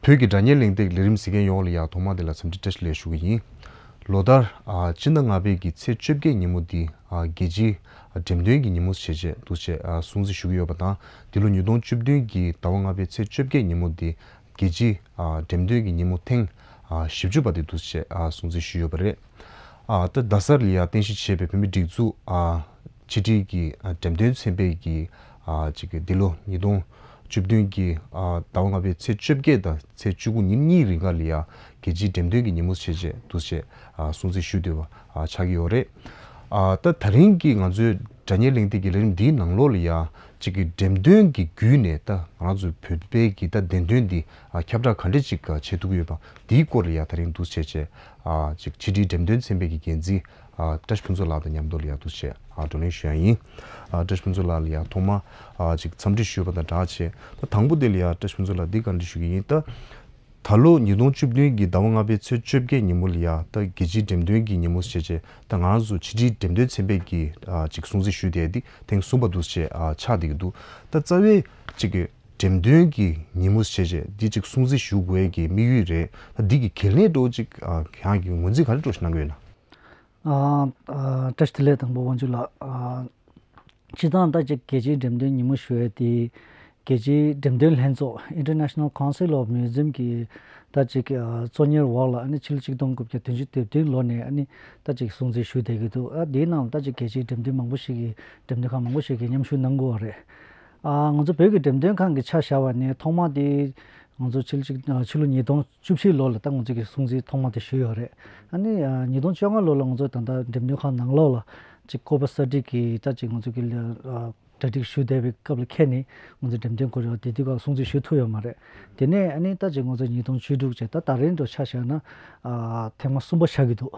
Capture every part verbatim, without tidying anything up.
བོད་ཀྱི་དྲ་བརྙན་གླེང་སྟེགས་ལས་རིམ་གཟིགས་མཁན་ཡོངས་ལ་ཡང་ཐོག་མ་དེ་ལ་འཚམས་འདྲི་བཀྲ་ཤིས་བདེ་ལེགས་ཞུ་གི་ཡིན། ལོ་ལྟར་ཨ་སྤྱི་ཟླ་ལྔ་པའི་གི་ཚེས་བཅོ་བརྒྱད་ཉིན་མོ་འདི་ཨ་རྒྱལ་སྤྱིའི་འགྲེམས་སྟོན་གྱི་ཉིན་མོ་ཞེས་བྱས་འདུག་ཅེས་ཨ་སྲུང་བརྩི་ཞུ་གི་ཡོད་པ་དང་། འདི་ལོ་ཉིས་སྟོང་བཅུ་བདུན་གྱི་ཟླ་བ་ལྔ་པའི་ཚེས་བཅོ་བརྒྱད་ཉིན་མོ་འདི་རྒྱལ་སྤྱིའི་ཨ་འགྲེམས་སྟོན་གྱི་ཉིན་མོ་ཐེངས་ཨ་བཞི་བཅུ་པ་དེ་འདུག་ཅེས་ཨ་སྲུང་བརྩི་ཞུས་ཡོད་པ་རེད། ཨ་ད་རྡ་སར་ལ་ཡ་རྟེན་གཞི་བྱས་པའི་བོད་མིའི་སྒྲིག་འཛུགས་ཨ་ཕྱི་དྲིལ་གྱི་ཨ་འགྲེམས་སྟོན་ཚན་པས་ཀྱི་ཨ་ཅིག་གི་འདི་ལོ་ཉིས་སྟོང་བཅུ་བདུན་གྱི་ཨ་ཟླ་བ་ལྔ་པའི་ཚེས་བཅོ་བརྒྱད་དང་ཚེས་བཅུ་དགུ་ཉིན་གཉིས་རིང་ག་ལ་ཡ་རྒྱལ་སྤྱིའི་འགྲེམས་སྟོན་གྱི་ཉིན་མོ་ཞེས་བྱས་འདུག་ཅེས་ཨ་སྲུང་བརྩི་ཞུ་འདོད་པ་ཨ་ཆགས་ཀྱི་ཡོད་རེད། ཨ་ད་ད་རིང་གི་ང་ཚོའི་དྲ་བརྙན་གླེང་སྟེགས་ཀྱི་ལས་རིམ་འདིའི་ནང་ལོགས་ལ་ཡ་ཅིག་གི་འགྲེམས་སྟོན་གྱི་བརྒྱུད་ནས་ད་ང་རང་ཚོའི་བོད་པའི་གི་ད་བདེན་དོན་འདི་ཨ་ཁྱབ་བསྒྲགས་ག་འདྲ་ཅིག་བྱེད་ཐུབ་ཀྱི་ཡོད་པ་འདིའི་སྐོར་ལ་ཡ་ད་རིང་འདུག་བྱས་བྱས་ཨ་ཅིག་ཕྱི་དྲིལ་འགྲེམས་སྟོན་ཚན་པའི་གི་འགན་འཛིན་ཨ་བཀྲ་ཤིས་ཕུན་ཚོགས་ལགས་དང་མཉམ་དུ་ལ་ཡ་འདུག་བྱས་ཨ་བགྲོ་གླེང་ཞུ་ཡ་ཡིན། ཨ་བཀྲ་ཤིས་ཕུན་ཚོགས་ལགས་ལ་ཡ་ཐོག་མ་ཨ་ཅིག་འཚམས་འདྲི་ཞུས་པ་དང་སྦྲགས་བྱས། ད་དང་པོ་དེ་ལ་ཡ་བཀྲ་ཤིས་ཕུན་ཚོགས་ལགས་འདི་བཀའ་འདྲི་ཞུ་གི་ཡིན། ད་ད་ལོ་ཉིས་སྟོང་བཅུ་བདུན་གྱི་ཟླ་བ་ལྔ་པའི་ཚེས་བཅོ་བརྒྱད་ཉིན་མོ་ལ་ཡ་ད་རྒྱལ་སྤྱིའི་འགྲེམས་སྟོན་གྱི་ཉིན་མོ་ཞེས་བྱས་ད་ང་རང་ཚོ་ཕྱི་དྲིལ་འགྲེམས་སྟོན་ཚན་པས་ཀྱིས་ཨ་ཅིག་སྲུང་བརྩི་ཞུས་ཏེ་འདི་ཐེངས་གསུམ་པ་འདུག་བྱས་ཨ་ཆགས་བསྡད་ཀྱི་འདུག་ད་རྩ་བའི་ཅིག་གི་འགྲེམས་སྟོན་གྱི་ཉིན་མོ་ཞེས་བྱས་འདི་ཅིག་སྲུང་བརྩི་ཞུ་དགོས་ཀྱི་དམིགས་ཡུལ་རེད། ད་འདི་གི་གལ་གནད་འདྲ་བོ་ཅིག་ཨ་ཁྱེད་རང་གིས་ངོས་འཛིན་ག་རེ་འདྲ་བོ་ཞིག་གནང་གི་ཡོད་ན། ཨ་ཨ་བཀྲ་ཤིས་བདེ་ལེགས། དང་པོ་དབང་ཕྱུག་ལགས། ཨ་སྤྱིར་བཏང་ད་ཅིག་རྒྱལ་སྤྱིའི་འགྲེམས་སྟོན་ཉིན་མོ་ཞུ་ཡས་དེ་རྒྱལ་སྤྱིའི་འགྲེམས་སྟོན་ལྷན་ཚོགས་International Council of Museum གི་ད་ཅིག་ཨ་གཙོ་གཉེར་འོག་ལ་ཨ་ནི་ཕྱི་ལོ་ཆིག་སྟོང་དགུ་བརྒྱ་བདུན་ཅུ་དོན་བདུན་ལོ་ནས་ཨ་ནི་ད་ཅིག་སྲུང་བརྩི་ཞུས་བསྡད་ཀྱི་འདུག་ཨ་དེའི་ནང་ལ་ད་ཅིག་རྒྱལ་སྤྱིའི་འགྲེམས་སྟོན་མང་པོ་ཞིག་གིས་འགྲེམས་སྟོན་ཁང་མང་པོ་ཞིག་གིས་མཉམ་ཞུགས་གནང་གི་ཡོད་རེད། ཨ་ང་ཚོ་བོད་ཀྱི་འགྲེམས་སྟོན་ཁང་གི་ཆ་བཞག་པ་ནས་ཐོག་མ་དེ་ང་ཚོ་ཕྱི་ལོ་ཆིག་ཕྱི་ལོ་ཉིས་སྟོང་བཅུ་བཞི་ལོ་ལ་ད་ང་ཚོ་གི་སྲུང་བརྩི་ཐོག་མ་དེ་ཞུས་ཡོད་རེད། ཨ་ནི་ཨ་ཉིས་སྟོང་བཅོ་ལྔ་ལོ་ལ་ང་ཚོ་ད་ལྟ་འགྲེམས་སྟོན་ཁང་ནང་ལོགས་ལ་ཅིག་ཀོ་པ་གསར་བསྒྲིགས་ཀྱི་ད་ཅིག་ང་ཚོ་གི་ཨ་གྲ་སྒྲིག་ཞུ་བསྡད་པའི་སྐབས་ལ་ཁེལ་ནས་ང་ཚོ་འགྲེམས་སྟོན་སྐོར་དེ་དུས་སྐབས་སྲུང་བརྩི་ཞུ་ཐུབ་ཡོད་མ་རེད། དེ་ནས་ཨ་ནི་ད་ཅིག་ང་ཚོ་ཉིས་སྟོང་བཅུ་དྲུག་བྱས་ད་ད་རེས་འགྲོ་ཆ་བཞག་ན་ཨ་ཐེངས་མ་གསུམ་པ་ཆགས་ཀྱི་འདུག་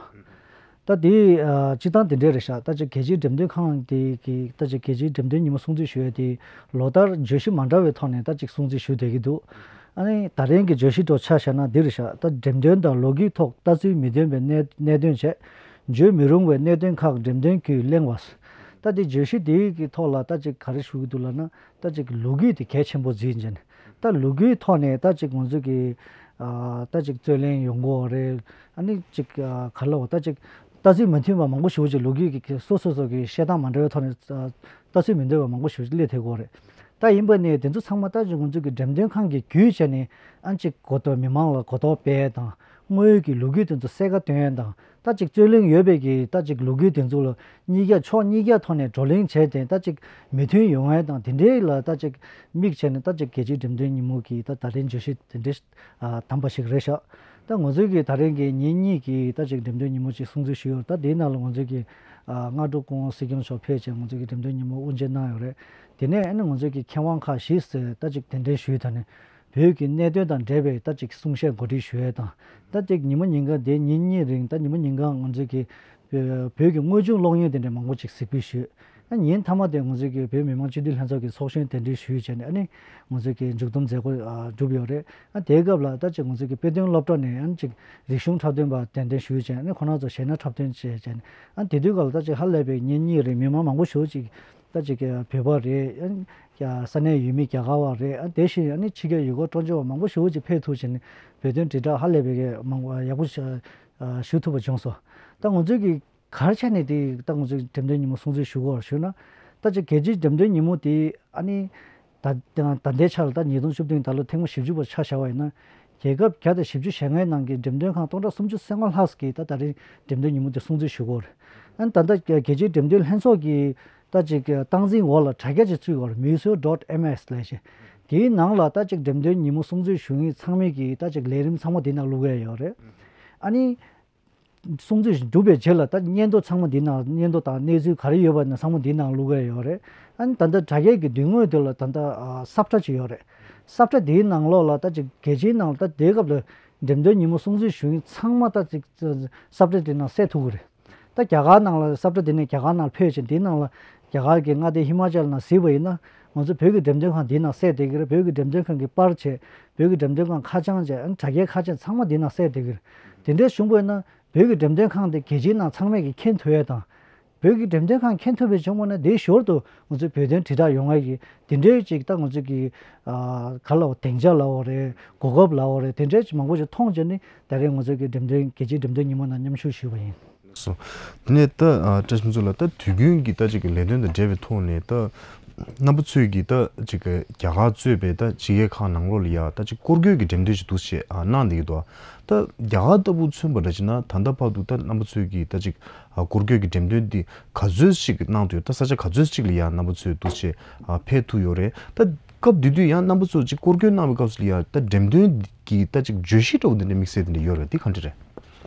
ད་དེ་ཨ་སྤྱིར་བཏང་དེ་འདྲས་རེད་ཤག་ད་ཅིག་རྒྱལ་སྤྱིའི་འགྲེམས་སྟོན་ཁང་དེ་གི་ད་ཅིག་རྒྱལ་སྤྱིའི་འགྲེམས་སྟོན་ཉིན་མོ་སྲུང་བརྩི་ཞུ་ཡས་དེ་ལོ་ལྟར་བརྗོད་གཞི་མ་འདྲ་བའི་ཐོག་ནས་ད་ཅིག་སྲུང་བརྩི་ཞུ་བསྡད་ཀྱི་འདུག་ཨ་ནི་ད་རིང་གི་བརྗོད་གཞི་འདྲ་ཆ་བཞག་ན་འདི་རེད་ཤག་ད་འགྲེམས་སྟོན་དང་ལོ་རྒྱུས་ཐོག་ལྟ་ཚུལ་མི་མཐུན་པའི་གནད་གནད་དོན་བྱས། བརྗོད་མི་རུང་བའི་གནད་དོན་ཁག་འགྲེམས་སྟོན་བརྒྱུད་གླེང་བ། ད་དེ་བརྗོད་གཞི་དེ་གི་ཐོག་ལ་ད་ཅིག་ག་རེ་ཞུ་གི་འདུག་ལབ་ན་ད་ཅིག་ལོ་རྒྱུས་དེ་གལ་ཆེན་པོ་བརྩིས་བྱས་ནས་ད་ལོ་རྒྱུས་ཐོག་ནས་ད་ཅིག་ང་ཚོ་གི་ཨ་ད་ཅིག་རྩོད་གླེང་ཡོང་གི་ཡོད་རེད། ཨ་ནི་ཅིག་ཨ་ག་ལབ་དགོས་ད་ཅིག་ལྟ་ཚུལ་མི་མཐུན་པ་མང་པོ་ཞེ་པོ་ཅིག་ལོ་རྒྱུས་ཀྱི་སོ་སོ་སོ་གི་བཤད་སྟངས་མ་འདྲ་བའི་ཐོག་ནས་ཨ་ལྟ་ཚུལ་མི་མཐུན་པ་མང་པོ་ཞེ་པོ་ཅིག་སླེབས་བསྡད་ཀྱི་ཡོད་རེད། ད་ཡིན་པ་ནས་དེ་ཚོ་ཚང་མ་ད་ཅིག་ང་ཚོ་གི་འགྲེམས་སྟོན་ཁང་གི་བརྒྱུད་བྱས་ནས་ཨ་ཅིག་གོ་རྟོགས་མི་མང་ལ་གོ་རྟོགས་སྤེལ་དང་དངོས་ཡོད་ཀྱི་ལོ་རྒྱུས་དེ་ཚོ་གསལ་ཁ་སྟོན་དང་ད་ཅིག་རྩོད་གླེང་ཡོད་པའི་གི་ད་ཅིག་ལོ་རྒྱུས་དེ་ཚོ་ལ་གཉིས་ཀ་ཕྱོགས་གཉིས་ཀ་ཐོག་ནས་བགྲོ་གླེང་བྱས་ཏེ་ད་ཅིག་མོས་མཐུན་ཡོང་ཡས་དང་དེ་འདྲའི་ལ་ད་ཅིག་དམིགས་བྱས་ནས་ད་ཅིག་རྒྱལ་སྤྱིའི་འགྲེམས་སྟོན་ཉིན་མོ་གི་ད་ད་རིང་བརྗོད་གཞི་དེ་འདྲའི་ཨ་དམ་པ་ཞིག་རེད་ཤག་ད་ང་ཚོའི་གི་ད་རིང་གི་ཉིན་གཉིས་ཀྱི་ད་ཅིག་འགྲེམས་སྟོན་ཉིན་མོ་ཅིག་སྲུང་བརྩི་ཞུས་ཡོད། ད་དེའི་ནང་ལ་ང་ཚོའི་གི་ཨ་སྔ་དྲོ་སྐུ་ངོ་སྲིད་སྐྱོང་མཆོག་ཕེབས་བྱས་ང་ཚོའི་གི་འགྲེམས་སྟོན་ཉིན་མོ་དབུ་འབྱེད་གནང་ཡོད་རེད། དེ་ནས་ཨ་ནི་ང་ཚོའི་གི་མཁས་དབང་ཁག་བཞི་ཙམ་ད་ཅིག་གདན་འདྲེན་ཞུས་ད་ནི་བོད་ཀྱི་གནད་དོན་དང་འབྲེལ་བའི་ད་ཅིག་གསུང་བཤད་གོ་སྒྲིག་ཞུ་ཡས་དང་ད་ཅིག་ཉིན་མོ་ཉིན་གང་དེ་ཉིན་གཉིས་རིང་ད་ཉིན་མོ་ཉིན་གང་ང་ཚོའི་གི་བོད་ཀྱི་དངོས་བྱུང་གློག་བརྙན་དེ་འདྲ་མང་པོ་ཅིག་གཟིགས་འབུལ་ཞུས། ཨ་ཉིན་མཐའ་མ་དེ་ང་ཚོའི་གི་བོད་མི་མང་སྤྱི་འཐུས་ལྷན་ཚོགས་ཀྱི་ཚོགས་གཞོན་གདན་འདྲེན་ཞུས་བྱས་ནས་ཨ་ནི་ང་ཚོའི་གི་མཇུག་བསྡོམས་མཛད་སྒོ་ཨ་གྲུབ་ཡོད་རེད། ཨ་དེའི་སྐབས་ལ་ད་ཅིག་ང་ཚོའི་གི་དཔེ་སྟོན་སློབ་གྲྭ་ནས་ཨ་ནི་ཅིག་རིག་གཞུང་འཁྲབ་སྟོན་པ་གདན་འདྲེན་ཞུས་བྱས་ཨ་ནི་ཁོང་རྣམ་ཚོ་གཞས་སྣ་འཁྲབ་སྟོན་བྱས་བྱས་ནས་ཨ་དེ་དུས་སྐབས་ལ་ད་ཅིག་ཧ་ལས་པའི་ཉིན་གཉིས་རིང་མི་མང་མང་པོ་ཞེ་པོ་ཅིག་ད་ཅིག་གི་བོད་པ་རེད། ཨ་ནི་ས་གནས་ཡུལ་མི་རྒྱ་གར་བ་རེད། ཨ་དེ་བཞིན་ཨ་ནི་ཕྱི་རྒྱལ་ཡུལ་སྐོར་སྤྲོ་འཆམ་པ་མང་པོ་ཞེ་པོ་ཅིག་ཕེབས་ཐུབ་བྱས་ནས་བོད་དོན་དྲིལ་བསྒྲགས་ཧ་ལས་པའི་གི་མང་པོ་ཡག་པོ་ཞུ་ཐུབ་པ་བྱུང་སོང་། ད་ང་ཚོའི་གི་ག་རེ་བྱས་ནས་དེ་ད་ང་ཚོའི་འགྲེམས་སྟོན་ཉིན་མོ་སྲུང་བརྩི་ཞུ་དགོས་ཞུ་ན། ད་ཅིག་རྒྱལ་སྤྱིའི་འགྲེམས་སྟོན་ཉིན་མོ་དེ་ཨ་ནི་ད་ད་ད་ལྟའི་ཆར་ལ་ད་ཉིས་སྟོང་བཅུ་བདུན་ད་ལོ་ཐེངས་མ་བཞི་བཅུ་པ་ཆ་བཞག་པ་ཡིན་ན་རྒྱལ་ཁབ་བརྒྱ་དང་བཞི་བཅུ་ཞེ་ལྔའི་ནང་གི་འགྲེམས་སྟོན་ཁང་སྟོང་ཕྲག་སུམ་ཅུ་སོ་ལྔ་ལྷག་གིས་ད་ད་རེས་འགྲེམས་སྟོན་ཉིན་མོ་དེ་སྲུང་བརྩི་ཞུ་གི་ཡོད་རེད། ཨ་ནི་ད་ལྟ་རྒྱལ་སྤྱིའི་འགྲེམས་སྟོན་ལྷན་ཚོགས་ཀྱི་ད་ཅིག་སྟངས་འཛིན་འོག་ལ་དྲ་རྒྱ་ཅིག་ཚུད་ཡོད་རེད། Muzeo dot M S ལབ་བྱས། དེའི་ནང་ལ་ད་ཅིག་འགྲེམས་སྟོན་ཉིན་མོ་སྲུང་བརྩི་ཞུ་མཁན་ཚང་མས་ཀྱི་ད་ཅིག་ལས་རིམ་ཚང་མ་དེའི་ནང་བླུག་གི་ཡོད་རེད། ཨ་ནི། སྲུང་བརྩི་གྲུབ་པའི་རྗེས་ལ་ད་སྙན་ཐོ་ཚང་མ་འདི་ནང་སྙན་ཐོ་དང་གནས་ཚུལ་ག་རེ་ཡོད་པ་ན་ཚང་མ་འདི་ནང་བླུག་གི་ཡོད་རེད། ཨ་ནི་ད་ལྟ་དྲ་རྒྱའི་གི་མདུན་ངོས་དེ་ལ་ད་ལྟ་ཨ་ས་ཁྲ་ཅིག་ཡོད་རེད། ས་ཁྲ་འདིའི་ནང་ལོགས་ལ་ད་ཅིག་རྒྱལ་སྤྱིའི་ནང་ལ་ད་དེའི་སྐབས་ལ་འགྲེམས་སྟོན་ཉིན་མོ་སྲུང་བརྩི་ཞུ་མཁན་ཚང་མ་ད་ཅིག་ས་ཁྲ་དེ་ནང་གསལ་ཐུབ་ཀྱི་རེད། ད་རྒྱ་གར་ནང་ལ་ས་ཁྲ་དེ་ནས་རྒྱ་གར་ནང་ཕེབས་ཤིང་དེའི་ནང་ལ་རྒྱ་གར་གྱི་མངའ་སྡེ་ཧི་མ་ཅལ་ནང་གཟིགས་པ་ཡིན་ན་ང་ཚོ་བོད་ཀྱི་འགྲེམས་སྟོན་ཁང་འདིའི་ནང་གསལ་བསྡད་ཀྱི་རེད། བོད་ཀྱི་འགྲེམས་སྟོན་ཁང་གི་པར་བྱས། བོད་ཀྱི་འགྲེམས་སྟོན་ཁང་ཁ་བྱང་བྱས། ཨ་ནི་དྲ་རྒྱའི་ཁ་བྱང་ཚང་མ་འདིའི་ནང་གསལ་བསྡད་ཀྱི་རེད། དེ་འདྲའི་བྱུང་བ་ཡིན་ན། བོད་ཀྱི་འགྲེམས་སྟོན་ཁང་དེ་རྒྱལ་སྤྱིའི་ནང་ཚང་མས་ཀྱིས་མཁྱེན་ཐུབ་ཡས་དང་། བོད་ཀྱི་འགྲེམས་སྟོན་ཁང་མཁྱེན་ཐུབ་པ་བྱུང་བ་ན་དེའི་ཞོར་དུ་ང་ཚོའི་བོད་དོན་དྲིལ་བསྒྲགས་ཡོང་ཡ་གི་དེ་འདྲའི་ཅིག་ད་ང་ཚོས་ཀྱི་ཨ་ག་ལ་བ་སྡིངས་ཆ་ལ་བ་རེད། གོ་སྐབས་ལ་བ་རེད། དེ་འདྲའི་ཅིག་མང་པོ་ཞིག་མཐོང་བྱས་ནས་ད་རེས་ང་ཚོས་ཀྱི་འགྲེམས་སྟོན་རྒྱལ་སྤྱིའི་འགྲེམས་སྟོན་ཉིན་མོ་ནང་མཉམ་ཞུགས་ཞུས་པ་ཡིན། སོ། དེ་ནས་ད་ཨ་བཀྲ་ཤིས་ཕུན་ཚོགས་ལགས། ད་དུས་རྒྱུན་གྱི་ད་ཅིག་གི་ལས་དོན་དང་འབྲེལ་བའི་ཐོག་ནས་ད་རྣམ་པ་ཚོས་ཀྱི་ད་ཅིག་གི་རྒྱ་གར་གཙོས་པའི་ད་ཕྱི་རྒྱལ་ཁག་ནང་ལོགས་ལ་ཡ་ད་ཅིག་སྐོར་སྐྱོད་ཀྱི་འགྲེམས་སྟོན་ཞིག་འདུག་སེ་ཨ་གནང་བསྡད་ཀྱི་འདུག་ད་རྒྱ་གར་ལྟ་བུ་མཚོན་པ་འདྲ་བྱས་ན་ད་ལྟ་བར་དུ་ད་རྣམ་པ་ཚོས་ཀྱི་ད་ཅིག་ཨ་སྐོར་སྐྱོད་ཀྱི་འགྲེམས་སྟོན་འདི་ག་ཚོད་ཅིག་གནང་འདུག་ད་ས་ཆ་ག་ཚོད་ཅིག་ལ་ཡ་རྣམ་པ་ཚོས་འདུག་སེ་ཨ་ཕེབས་ཐུབ་ཡོད་རེད། ད་སྐབས་དེ་དུས་ཡང་རྣམ་པ་ཚོ་ཅིག་སྐོར་སྐྱོད་གནང་བའི་སྐབས་སུ་ལ་ཡ་ད་འགྲེམས་སྟོན་གྱི་ད་ཅིག་བརྗོད་གཞི་འདྲ་བོ་འདི་འདྲ་དམིགས་བསལ་དེ་འདྲ་ཡོད་རེད། འདི་ག་འདྲ་རེད།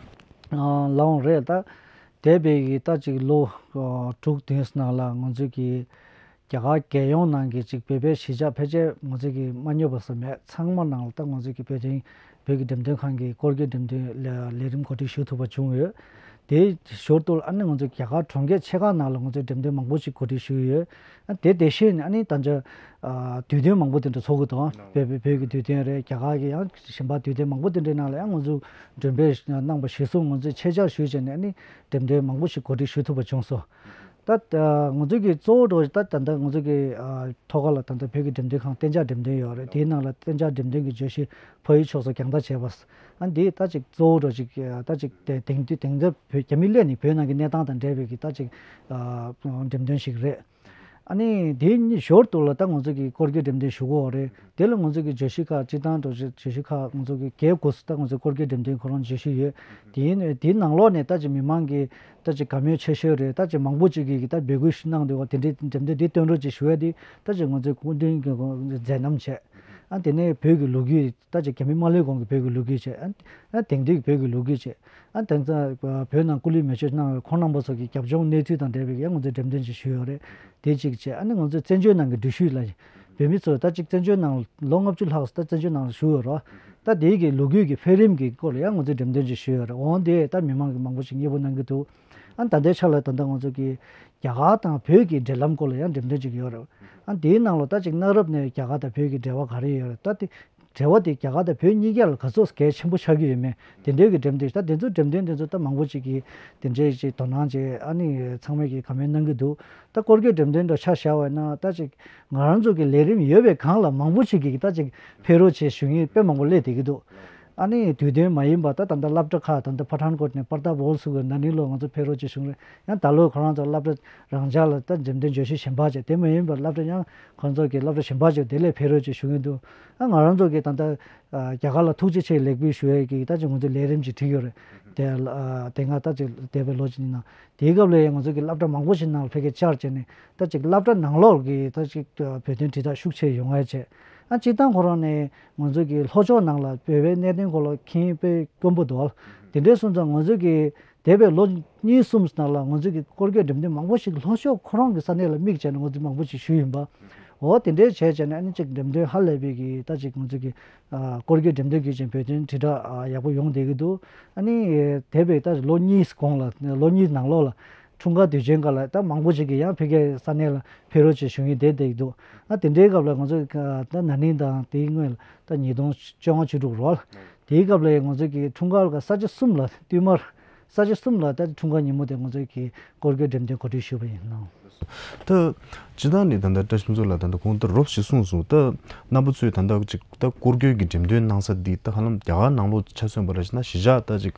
ཨ་ལགས་འོང་རེད། ད་འདས་པའི་གི་ད་ཅིག་ལོ་ཨ་དྲུག་བདུན་ནང་ལ་ང་ཚོས་ཀྱི་རྒྱ་གར་རྒྱལ་ཡོངས་ནང་གི་ཅིག་བོད་པའི་གཞིས་ཆགས་ཕལ་ཆེར་ང་ཚོས་ཀྱི་མ་རྙེད་པ་བཟོ་མེད། ཚང་མ་ནང་ལ་ད་ང་ཚོས་ཀྱི་བོད་དོན་བོད་ཀྱི་འགྲེམས་སྟོན་ཁང་གི་སྐོར་སྐྱོད་འགྲེམས་སྟོན་ལས་ལས་རིམ་གོ་སྒྲིག་ཞུ་ཐུབ་པ་བྱུང་ཡོད། དེའི་ཞོར་དུ་ཨ་ནི་ང་ཚོས་རྒྱ་གར་གྲོང་ཁྱེར་ཆེ་ཁག་ནང་ལ་ང་ཚོས་འགྲེམས་སྟོན་མང་པོ་ཞིག་གོ་སྒྲིག་ཞུས་ཡོད། ཨ་དེ་དེ་བཞིན་ཨ་ནི་ད་ཆ་ཨ་དུས་སྟོན་མང་པོ་དེ་འདྲ་ཚོགས་ཀྱི་འདུག་བོད་བོད་བོད་ཀྱི་དུས་སྟོན་རེད། རྒྱ་གར་གྱི་ཡང་གཞན་པ་དུས་སྟོན་མང་པོ་དེ་འདྲའི་ནང་ལ་ཡང་ང་ཚོས་མགྲོན་འབོད་གནང་བ་གཞིར་བཟུང་ང་ཚོས་ཆེད་བཅར་ཞུས་བྱས་ནས་ཨ་ནི་འགྲེམས་སྟོན་མང་པོ་ཞིག་གོ་སྒྲིག་ཞུ་ཐུབ་པ་བྱུང་སོང་། ད་ང་ཚོ་གི་གཙོ་བོ་འགྲོ་ད་ད་ལྟ་ང་ཚོ་གི་ཐོག་ཁ་ལ་ད་ལྟ་བོད་ཀྱི་འགྲེམས་སྟོན་ཁང་གཏན་འཇགས་འགྲེམས་སྟོན་ཡོད་རེད། དེའི་ནང་ལ་གཏན་འཇགས་འགྲེམས་སྟོན་གྱི་བརྗོད་གཞི་ཕ་ཡུལ་ཕྱོགས་སུ་རྒྱང་ལྟ་བྱས་པ། ཨ་འདི་ད་ཅིག་གཙོ་བོ་འགྲོ་ཅིག་ད་ཅིག་དེ་དེང་དུས་དེང་རབས་བོད་རྒྱ་མི་སླེབས་ནས་བོད་ནང་གི་གནས་སྟངས་དང་འབྲེལ་བའི་གི་ད་ཅིག་འགྲེམས་སྟོན་ཞིག་རེད། ཨ་ནི་དེའི་ཞོར་དུ་ལ་ད་ང་ཚོ་གི་སྐོར་སྐྱོད་འགྲེམས་སྟོན་ཞུ་གི་ཡོད་རེད། དེ་ལ་ང་ཚོ་གི་བརྗོད་གཞི་ཁག་སྤྱི་བཏང་འགྲོ་བརྗོད་གཞི་ཁག་ང་ཚོ་གི་བརྒྱད་དགུ་ཙམ་ད་ང་ཚོ་སྐོར་སྐྱོད་འགྲེམས་སྟོན་ཁོ་རང་བརྗོད་གཞི་ཡོད། དེའི་དེའི་ནང་ལོགས་ནས་ད་ཅིག་མི་མང་གི་ད་ཅིག་དགའ་མོས་ཆེ་ཤོས་རེད། ད་ཅིག་མང་པོ་ཅིག་གིས་ད་འབོད་སྐུལ་ཞིག་གནང་འདུག་བ། དེ་འདྲའི་འགྲེམས་སྟོན་འདི་སྟོན་རོགས་ཅིག་ཞུ་ཡ་དེ་ད་ཅིག་ང་ཚོའི་སྐུ་མདུན་གྱི་མཛད་རྣམ་བྱས། ཨ་དེ་ནས་བོད་ཀྱི་ལོ་རྒྱུས་ད་ཅིག་རྒྱ་མི་མ་སླེབས་གོང་གི་བོད་ཀྱི་ལོ་རྒྱུས་བྱས། ཨ་ཨ་དེང་དུས་ཀྱི་བོད་ཀྱི་ལོ་རྒྱུས་བྱས། ཨ་དེང་སང་བོད་ནང་སྐུ་ལུས་མེ་མཆོད་གནང་བའི་ཁོང་རྣམ་པ་ཚོ་གི་རྒྱབ་ལྗོངས་གནས་ཚུལ་དང་འབྲེལ་བའི་ཡང་ང་ཚོས་འགྲེམས་སྟོན་ཅིག་ཞུས་ཡོད་རེད། དེ་གཅིག་བྱས། ཨ་ནི་ང་ཚོས་བཙན་བྱོལ་ནང་གི་འགྲུལ་བཞུད་ལ་བོད་མི་ཚོ་ད་ཅིག་བཙན་བྱོལ་ནང་ལོ་ལྔ་བཅུ་ལྷག་ད་བཙན་བྱོལ་ནང་ལ་བཞུགས་ཡོད་རེད། ད་དེའི་གི་ལོ་རྒྱུས་ཀྱི་འཕེལ་རིམ་གྱི་སྐོར་ལ་ཡང་ང་ཚོས་འགྲེམས་སྟོན་ཅིག་ཞུས་ཡོད་རེད། འོང་དེ་ད་མི་མང་གི་མང་པོ་ཞིག་མཉེས་པོ་གནང་གི་འདུག་ཨ་ད་ལྟའི་ཆ་ལ་ད་ལྟ་ང་ཚོ་གི་རྒྱ་གར་དང་བོད་ཀྱི་འབྲེལ་ལམ་སྐོར་ལ་ཡང་འགྲེམས་སྟོན་ཅིག་ཡོད་རེད། ཨ་དེའི་ནང་ལ་ད་ཅིག་གནའ་རབས་ནས་རྒྱ་གར་དང་བོད་ཀྱི་འབྲེལ་བ་ག་རེ་ཡོད་རེད། ད་དེ་འབྲེལ་བ་དེ་རྒྱ་གར་དང་བོད་གཉིས་ཀ་ལ་ག་ཚོད་གལ་ཆེན་པོ་ཆགས་ཀྱི་ཡོད་མེད་དེ་འདྲའི་གི་འགྲེམས་སྟོན། ད་དེ་ཚོ་འགྲེམས་སྟོན་དེ་ཚོ་ད་མང་པོ་ཅིག་གིས་དེ་འདྲའི་ཅིག་དོ་སྣང་བྱས། ཨ་ནི་ཚང་མས་ཀྱིས་དགའ་མོས་གནང་གི་འདུག་ད་སྐོར་སྐྱོད་འགྲེམས་སྟོན་འདྲ་ཆ་བཞག་པ་ཡིན་ན་ད་ཅིག་ང་རང་ཚོ་གི་ལས་རིམ་ཡོད་པའི་སྒང་ལ་མང་པོ་ཅིག་གིས་ད་ཅིག་ཕེབས་རོགས་བྱེད་ཞུ་མཁན་དཔེ་མང་པོ་སླེབས་བསྡད་ཀྱི་འདུག་ཨ་ནི་དུས་སྟོན་མ་ཡིན་པ་ད་ད་ལྟ་སློབ་གྲྭ་ཁག་ད་ལྟ་པ་ཐཱན་ཀོཊ་ནས་པར་ཏཱབ་ཧོལ་སུ་གི་ན་ནིང་ལོ་ང་ཚོ་ཕེབས་རོགས་བྱེད་བྱུང་རེད། ཡང་ད་ལོ་ཁོ་རང་ཚོ་སློབ་གྲྭ་རང་འཇགས་ལ་ད་འགྲེམས་སྟོན་བརྗོད་གཞི་གཞན་པ་བྱས། དེ་མ་ཡིན་པར་སློབ་གྲྭ་ཡང་ཁོང་ཚོ་གི་སློབ་གྲྭ་གཞན་པ་བྱས་དེ་ལ་ཕེབས་རོགས་བྱེད་ཞུ་གི་འདུག་ཨ་ང་རང་ཚོ་གི་ད་ལྟ་རྒྱ་གར་ལ་ཐུགས་རྗེ་ཆེ་ལེགས་འབུལ་ཞུ་ཡས་ཀྱི་ད་ཅིག་ང་ཚོ་ལས་རིམ་ཅིག་བསྒྲིགས་ཡོད་རེད། དེ་ལ་དེ་སྔ་ད་ཅིག་འདས་པའི་ལོ་གཅིག་ནང་དེའི་སྐབས་ལ་ཡང་ང་ཚོ་གི་སློབ་གྲྭ་མང་པོ་ཞིག་ནང་ལ་ཕ་གིར་བཅར་བྱས་ནས་ད་ཅིག་སློབ་གྲྭ་ནང་ལོགས་ཀྱི་ད་ཅིག་བོད་དོན་དྲིལ་བསྒྲགས་ཤུགས་ཆེ་ཡོང་ཡ་བྱས། ཨ་སྤྱིར་བཏང་ཁོ་རང་ནས་ང་ཚོ་གི་ལྷོ་ཕྱོགས་ནང་ལ་བོད་པའི་གནད་དོན་སྐོར་ལ་མཁྱེན་དཔེ་དཀོན་པོ་འདུག་དེ་འདྲའི་སོང་ཙང་ང་ཚོ་གི་འདས་པའི་ལོ་གཉིས་གསུམ་ནང་ལ་ང་ཚོ་གི་སྐོར་སྐྱོད་འགྲེམས་སྟོན་མང་པོ་ཞིག་ལྷོ་ཕྱོགས་ཁོ་རང་གི་ས་གནས་ལ་དམིགས་བྱས་ནས་ང་ཚོས་མང་པོ་ཞིག་ཞུས་ཡིན་པ། འོ་དེ་འདྲའི་བྱས་བྱས་ནས་ཨ་ནི་ཅིག་འགྲེམས་སྟོན་ཧ་ལས་པའི་གི་ད་ཅིག་ང་ཚོ་གི་ཨ་སྐོར་སྐྱོད་འགྲེམས་སྟོན་བརྒྱུད་བྱས་བོད་དོན་དྲིལ་བསྒྲགས་ཨ་ཡག་པོ་ཡོང་བསྡད་ཀྱི་འདུག་ཨ་ནི་འདས་པའི་ད་ལོ་གཉིས་གོང་ལ་ལོ་གཉིས་ནང་ལོགས་ལ་འཁྲུངས་སྐར་དུས་ཆེན་སྐབས་ལ་ད་མང་པོ་ཞིག་གིས་ཡང་ཕ་གིའི་ས་གནས་ལ་ཕེབས་རོགས་བྱེད་ཞུ་མཁན་བསྡད་བསྡད་ཀྱི་འདུག་ཨ་དེ་འདྲའི་སྐབས་ལ་ང་ཚོ་ད་ན་ནིང་དང་དེའི་སྔོན་ལ་ད་ཉིས་སྟོང་བཅོ་ལྔ་བཅུ་དྲུག་རོལ་དེའི་སྐབས་ལ་ང་ཚོ་གི་འཁྲུངས་སྐར་ལ་ས་ཆ་གསུམ་ལ་བསྟུད་མར་ས་ཆ་གསུམ་ལ་ད་འཁྲུངས་སྐར་ཉིན་མོ་དེ་ང་ཚོ་གི་སྐོར་སྐྱོད་འགྲེམས་སྟོན་གོ་སྒྲིག་ཞུས་པ་ཡིན་ནོ། ད་སྤྱིར་བཏང་ནས་ད་ལྟ་བཀྲ་ཤིས་ཕུན་ཚོགས་ལགས་ད་ལྟ་གོང་དུ་རོབ་ཞིག་གསུངས་སོང་། ད་རྣམ་པ་ཚོས་ད་ལྟ་ཅིག་ད་སྐོར་སྐྱོད་ཀྱི་འགྲེམས་སྟོན་གནང་ས་འདི་ད་ཧ་ལམ་རྒྱ་གར་ནང་ལོགས་ཆ་མཚོན་པ་ར་ཞིག་ན་གཞིས་ཆགས་ད་ཅིག་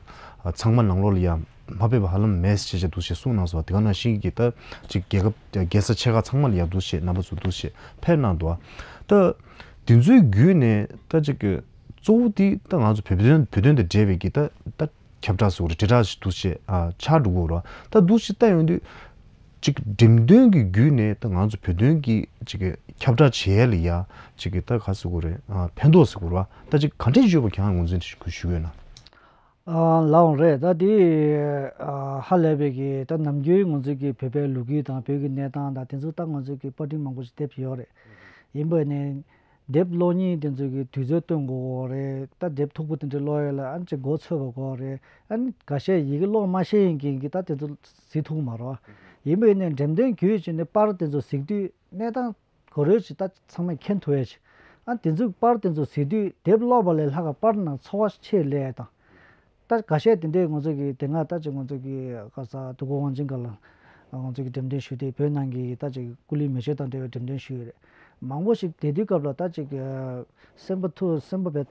ཚང་མ་ནང་ལོགས་ལ་ཡ་མ་ཕེབས་པ་ཧ་ལམ་མེད་ཅེས་བྱས་འདུག་ཅེས་གསུངས་གནང་སོང་། དེ་ག་ནང་བཞིན་གྱི་ད་ཅིག་རྒྱལ་ཁབ་རྒྱལ་ས་ཆེ་ཁག་ཚང་མ་ལ་ཡ་འདུག་ཅེས་རྣམ་པ་ཚོ་འདུག་ཅེས་ཕེབས་གནང་འདུག་ད་དེ་ཚོའི་བརྒྱུད་ནས་ད་ཅིག་གཙོ་བོ་འདི་ད་ང་ཚོ་བོད་དོན་བོད་དོན་དང་འབྲེལ་བའི་གི་ད་ད་ཁྱབ་བསྒྲགས་ཟེར་བ་རེད། དྲིལ་བསྒྲགས་ཤིག་འདུག་ཅེས་ཨ་ཆགས་འགྲོ་གི་རེད། ད་འདུག་ཅེས་ལྟ་ཡོང་དུས་ཅིག་འགྲེམས་སྟོན་གྱི་བརྒྱུད་ནས་ད་ང་ཚོ་བོད་དོན་གྱི་ཅིག་ཁྱབ་བསྒྲགས་བྱེད་ཡ་ལ་ཡ་ཅིག་གི་ད་ག་ཟེར་དགོས་རེད། ཨ་ཕན་ཐོགས་ཟེར་དགོས་རེད་བ། ད་ཅིག་ག་འདྲས་ཡོད་པ་ཁྱེད་རང་ངོས་འཛིན་ཞུ་གི་ཡོད་ན། ཨ་ལགས་འོང་རེད། ད་དེ་ཨ་ཧ་ལས་པའི་གི་ད་ནམ་རྒྱུན་ང་ཚོ་གི་བོད་པའི་ལོ་རྒྱུས་དང་བོད་ཀྱི་གནས་སྟངས་དང་དེ་ཚོ་ད་ང་ཚོ་གི་པར་སྐྲུན་མང་པོ་ཞིག་བཏང་ཡོད་རེད། ཡིན་པ་ནས། དེབ་ཀློག་མཁན་དེ་ཚོ་གིས་དུས་ཚོད་བཏོན་དགོས་རེད། ད་དེབ་མཐུག་པོ་དེ་འདྲ་ཀློག་ཡ་ལ་ཨ་ནི་ཅིག་མགོ་ཚོས་པ་དགོས་རེད། ཨ་ནི་འགའ་ཤས་ཡི་གེ་ཀློག་མ་ཤེས་མཁན་གྱིས་ད་དེ་ཚོ་གཟིགས་ཐུབ་ཀྱི་མ་རེད། ཡིན་པ་ཡིན་ནའི་འགྲེམས་སྟོན་བརྒྱུད་བྱས་ནས་པར་དེ་ཚོ་གཟིགས་དུས་གནས་སྟངས་ག་རེ་ཅིག་ད་ཚང་མས་མཁྱེན་ཐུབ་ཡ་ཅིག་ཨ་དེ་ཚོ་པར་དེ་ཚོ་གཟིགས་དུས་དེབ་ཀློག་པ་ལས་ལྷག་ག་པར་ནང་ཚོར་བ་ཆེ་སླེབས་ཡ་དང་། ད་འགའ་ཤས་དེ་འདྲའི་ང་ཚོ་གི་དེ་སྔ་ད་ཅིག་ང་ཚོ་གི་ག་ས་དུས་འཁོར་དབང་ཆེན་སྒང་ལ་ ང་ཚོ་གི་འགྲེམས་སྟོན་ཞུས་ཏེ་བོད་ནང་གི་ད་ཅིག་སྐུ་ལུས་མེ་མཆོད་དང་འབྲེལ་བའི་འགྲེམས་སྟོན་ཞུས་ཡོད་རེད། མང་པོ་ཞིག་དེ་དུས་སྐབས་ལ་ད་ཅིག་སེམས་པ་ཐུགས་སེམས་པ་བས་